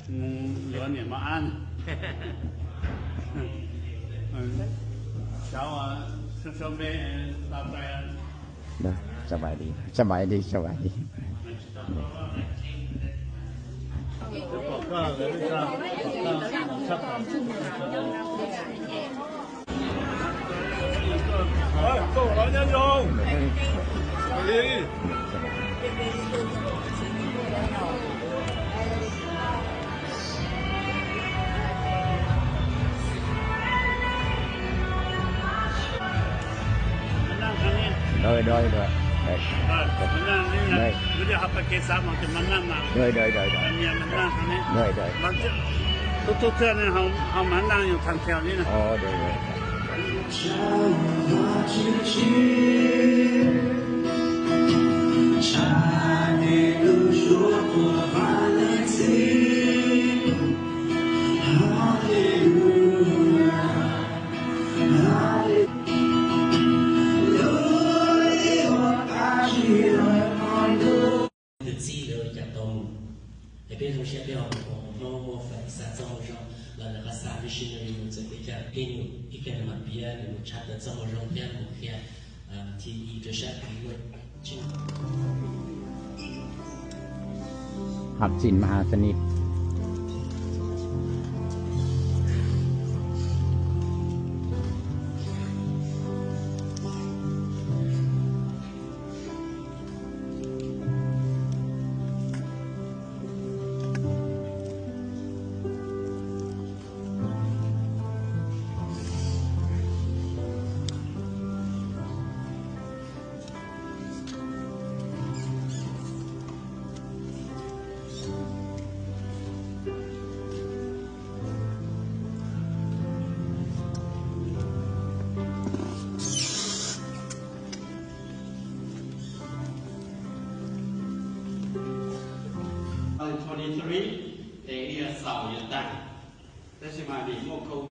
Mus yuav niam mos ab. Cháu, cháu bé, ba pai. Rồi, chào bài đi, chào bài đi, chào bài đi. Rồi, rồi, rồi. Đấy. Rồi. Rồi, rồi, rồi, rồi. Rồi, rồi. Tus tub thiaj ne ho mas naj yog thas thias li na. Ồ, rồi, rồi. Tus txij lawv cas tau mus, es peb zoo siab peb ho mus koom Hmoob muaj feem xav txoj moo zoo los lawv qhov xav missionary mus txawm peb cas peb nyuam ib qho mas piav nws mus tshaj tawm txoj moo zoo thiab mus qhia thi i rau sab tid muaj tsis Học sinh Mhà Sanh. Twenty-three, ces ib xaus yuav tag, tab sis mas vim muaj khau